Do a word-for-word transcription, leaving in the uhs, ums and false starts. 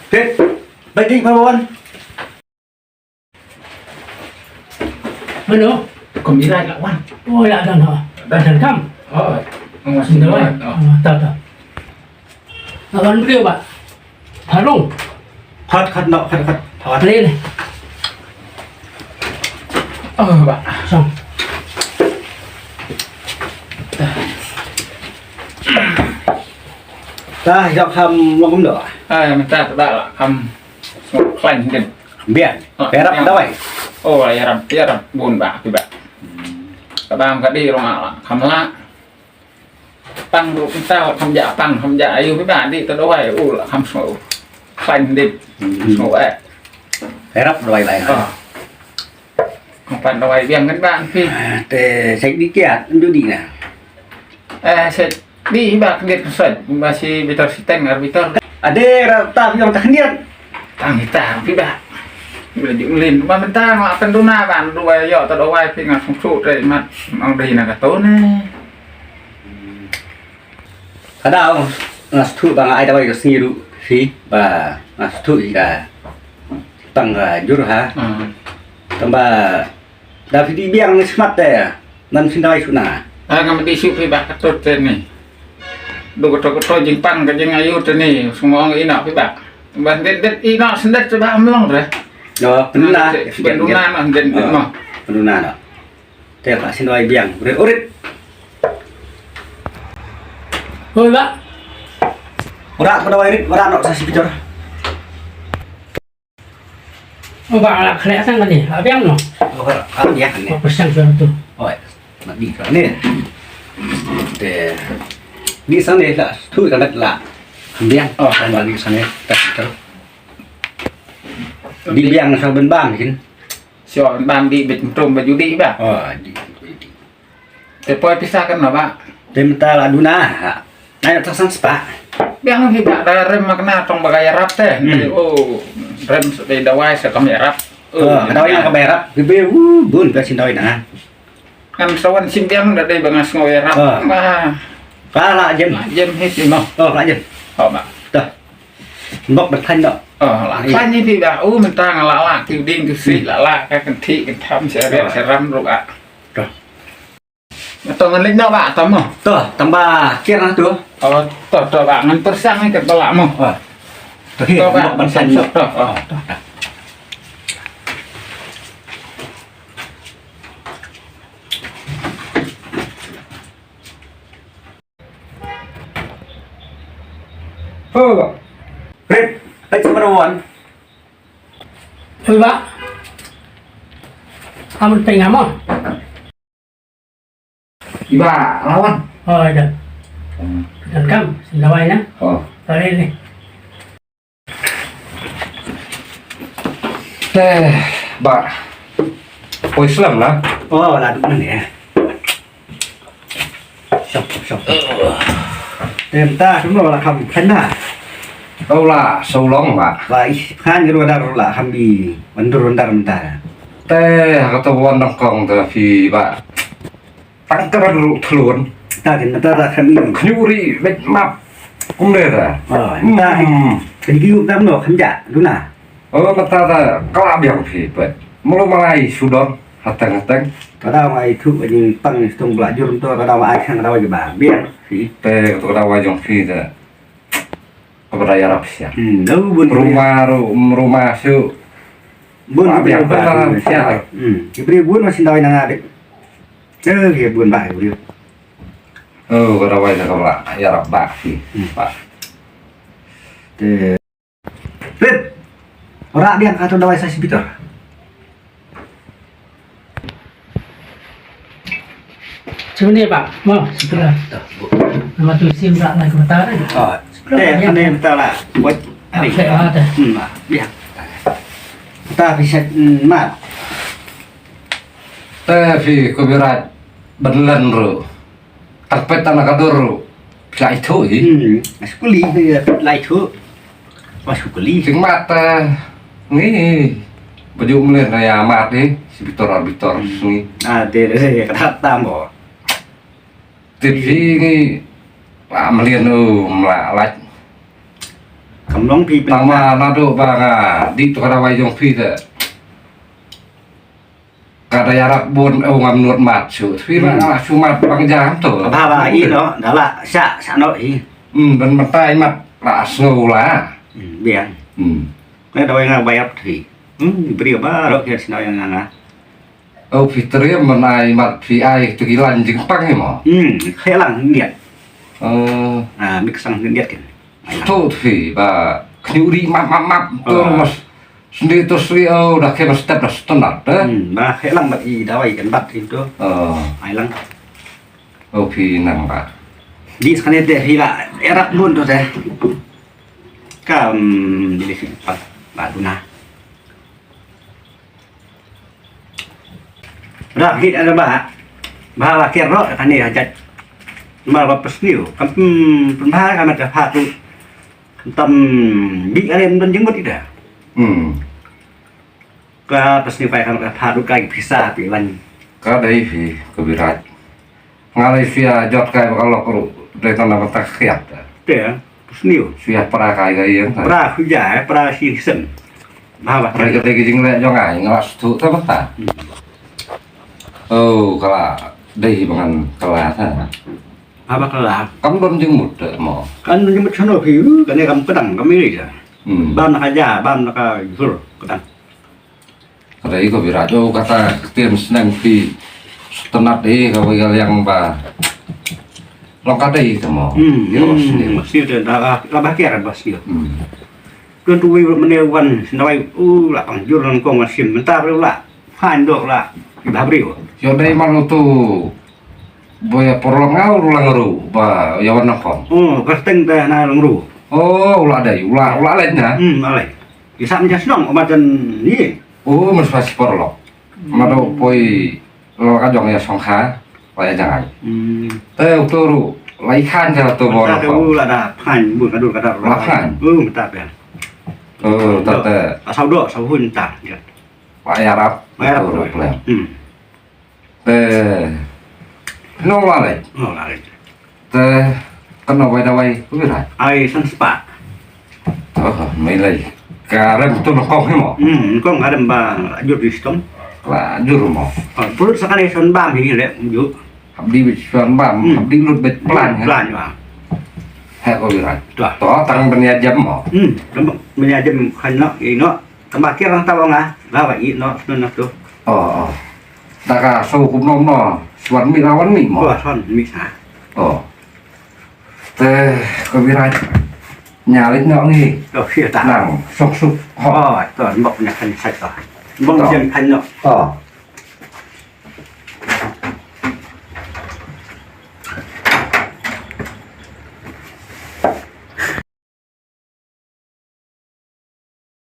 Pit, bai ding pa wan. Mano? Kum Irai la wan. Oh, la don ha. Don kam. Oh, ngwas Indo, eh? Oh. Oh, ta, ta. Lawan beliau, Pak. Harung. Khat, khat, no, khat, khat. Khat. Boleh ni. Oh, Pak. Song. Tah, ïa kham long kumno? Ah, mynta tah la kham. Khlaiñ dep. Biang. Ah, ïarap biang. Dawai. Oh, ïarap, ïarap bun bah, phi bah. Ka bam ka dih rong ah, kham lah. Pang ruh mynta kham jah pang, kham jah aïu phi bah, dih to dawai, uh, lah kham sngew. Khlaiñ dep. Hmm. Sngew eh. Ïarap dawai lai. Ah. Kham pan dawai biang kan bah phi. Ah, te sek dih kiat, nju dih na. Eh, sek Di ba khyndiat ka sait, ba shi bitar siteng ar bitar. Ade ra ta biang ta khyndiat. Tang ita phi ba. Bila juk lin ba mynta nga pyn duna ban dawai ïoh ta dawai phi nga sngewthuh te mat nang dei na ka to ne. Ka daw nga sngewthuh ba nga ai dawai ka sngi ruh phi ba nga sngewthuh ïa ka tang ka jur ha. Hmm. Tang ba da phi dih biang smat te. Nan phin dawai shuh na. Ah, ngam dih shuh phi bah katto te ni. Duk katto katto jingpang ka jingaiu te ni, sngewbha ong ïa phi bah. Ban det det ïa sendek te bah am long re. Oh, pynlong na. Pynlong na, na, det det mo. Pynlong na, na. Te ka shin dawai biang. Urit, urit. Oi, bah. Ora ka dawai rit, ora nok sa si picture. Oh, bah, la khleh tang kane, la biang noh. Oh, ka, ka biang kane. Oh, pyrshang suara tu. Oh, nak di kane. Te, di sana la, tu kan la. Biang. Oh, kan di sana, tak ter. Di biang sa ben bam kin. Sio ben bam di bet tum baju di bah. Oh, di. Te poi pisa kan na bah. Te mynta la duna ha. Ai ta san spa. Biang hi bah da rem makna tong ba ka ïarap te. Hmm. Oh, rem sa dei dawai sa kam ïarap. Oh, ka dawai ka ïarap. Bi bi, uh, bun ka shin dawai na. Kan sawan sim biang da dei ba nga sngew ïarap. Oh. Bah. Ka la jem. La jem hi si mo. Oh, la jem. Oh, bah. Dah. Mbok bertanya. Oh, la. Iya. Tanya ti bah. Oh, mynta nga la la ki ding ki si la la ka kan ti kan tham se re se ram ru ah. Dah. To ngan leit noh bah, to mo. To, tang ba kiar na tu. Oh, to, to bah, ngan pyrshang ïa ka ba lah mo. Oh. To hi, to bah, ngan pyrshang. To, to, to. Ho bah. Rit, hai sama wan. Oi bah. Amun tengah mo. Iba lawan. Oh, ida. Hmm. Dan kam, sendawai na. Oh. Tadi ni. Eh, ba. Oi, selam lah. Oh, la duk ni eh. Shop, shop, shop. Tem ta, semua la kham kena. Kau la solong ba. Ba ih, khan gru dar la kham bi, wandur wandar menta. Te, kata wan dang kong te fi ba. Tang kren ruh thlun. Ta kin ta ta kham i. Khñiu ri beit map. Kumne ta. Oh, ta. Hmm. Kin ki tam no kham ja duna. Oh, ta ta kala biang phi pet. Mulu malai sudon hateng hateng. Ka daw ai thu ka jingpang ni stung bla jur to ka daw ai khang ka daw ai ba biang phi. Te ka daw ai jong phi ta. Ka ba da ïarap sia. Hmm, no bun. Ruma ru, ruma su. Bun ba biang ba sia. Hmm. Ki bri bun ma sindawai na nga de. Eh, ki bun ba ki bri. Oh, ka dawai ka ba ïarap ba ki. Hmm. Ba. Te. Rit. Ora biang ka tu dawai sa si bitar. Sini, Pak. Mo, sebelah. Nama tu sim rak naik kota ni? Oh, eh, kena minta lah. Buat hari. Okey, ah, dah. Hmm, lah. Biar. Kita bisa, hmm, mat. Te phi Kobiraj, ban len ruh. Tang peit tang na ka dur ruh. Phi la ithuh hi. Hmm, sukuli phi la ithuh. Ba sukuli. Jingmat, eh, ngi. Ba ju mlien na ïa mat hi. Si bitor ar bitor ngi. Ah, te, te, te, ka tam bo. Tip hi ngi. La mlien u mla lait. Kam long phi pynbna. Tang ma naduh ba nga dih to ka dawai jong phi te. Ka da ïarap bun, oh, ngam nud mad shuh. Phi ba nga shu mad pang jam to. Ba ba i no, da la sa sa no i. Hmm, ban mynta i mad la sngew la. Hmm, biang. Hmm. Nga dawai nga bayar phi. Hmm, bri ba ro ki sna yang nga. Oh, phi triem ban ai mad phi ai tu ki lan jingpang i mo. Hmm, khelang niat. Oh. Ah, mik sang niat kan. Tu phi ba kniu ri map map map tu mas. Sendiri tu sri, oh, dah kena step dah standar, eh? Hmm, ba khelang bat i dawai kan bat itu. Oh. Ai lang. Oh, phi nang ba. Di sekali deh phi ba erap bun tu deh. Kam di sini pat ba guna. Rap hit ada ba. Ba ba ker ro kan ni hajat. Mar ba pesniu. Kam pun ba kan ada patu. Tam bi alem don jenggot ida. Hmm. Ka pesniu kai kan ka patu kai pisa pi wan. Ka dei phi ka birat. Nga lei shu ïa jot kai ba ka lok ruh dei tang da mynta ka khiat. Te, sniew. Shu ïa pra kai ka ïeng. Pra khuja, eh, pra shi sem. Ba ba. Pra ka dei ka jingleh jong nga, nga la shu ta mynta. Hmm. Oh, ka la dei ba ngan kylla ta. Ba ba kylla. Kam don jingmut te mo. Kam don jingmut shano phi, uh, kane kam kedang, kam iri ja. Hmm. Bam na ka ja, bam na ka jur, kedang. Ka dei ko Birat, oh, kata ktien sneng phi sngewtynnat eh, kawei ka liang ba long ka dei te mo. Hmm, hmm, sniew. Sniew te da la ba kiar ba sniew. Hmm. Don tu wi mane wan sndawai, uh, la pang jur nyngkong wan sim, mynta la phan dok la ba briew. Yo dei man tu boy porlong ngau lang ru ba ya wan nangkong. Oh, ka steng te na lang ru. Oh, u la dei, u la, u la leit na. Hmm, alai. Isam ja snong, umat jan ni. Oh, mas pas porlok. Mado poi lo ka jong ïa song kha, wa ïa jangai. Hmm. Te u tu ru, lai khan ja tu bo. Mata ka u la da phan, bu ka dur ka dar. La phan. U mata pe. Oh, ta te. Asau do, asau hun ta. Ya. Wa ïa rap. Wa ïa rap. Tu ru plan. Hmm. Te. No la lai. No la lai. Te kano wai da wai, ku wi lai. Ai san spah. Oh, mai lai. Ka rem tu nyngkong hi mo. Hmm, nyngkong ka rem ba jur di stom. La jur mo. Oh, perut sa kane san bam hi le ju. Hap di wit san bam, hmm, hap di lut bet plan. Plan ba. He ko wi lai. Tu. To tang ben ïa jam mo. Hmm, tang ben ïa jam khan no, i no. Tang ba kiar lang ta ba nga. Ba ba i no, no no tu. Oh, oh. Ta ka so kum no no. Swan mi lawan mi mo. Swan mi sa. Oh. Te ko birat. Nya leit noh ngi. Oh, sia ta. Nang sok suk. Ho. Oh, to mbok nya kan sai to. Mbok jen kan no. Oh.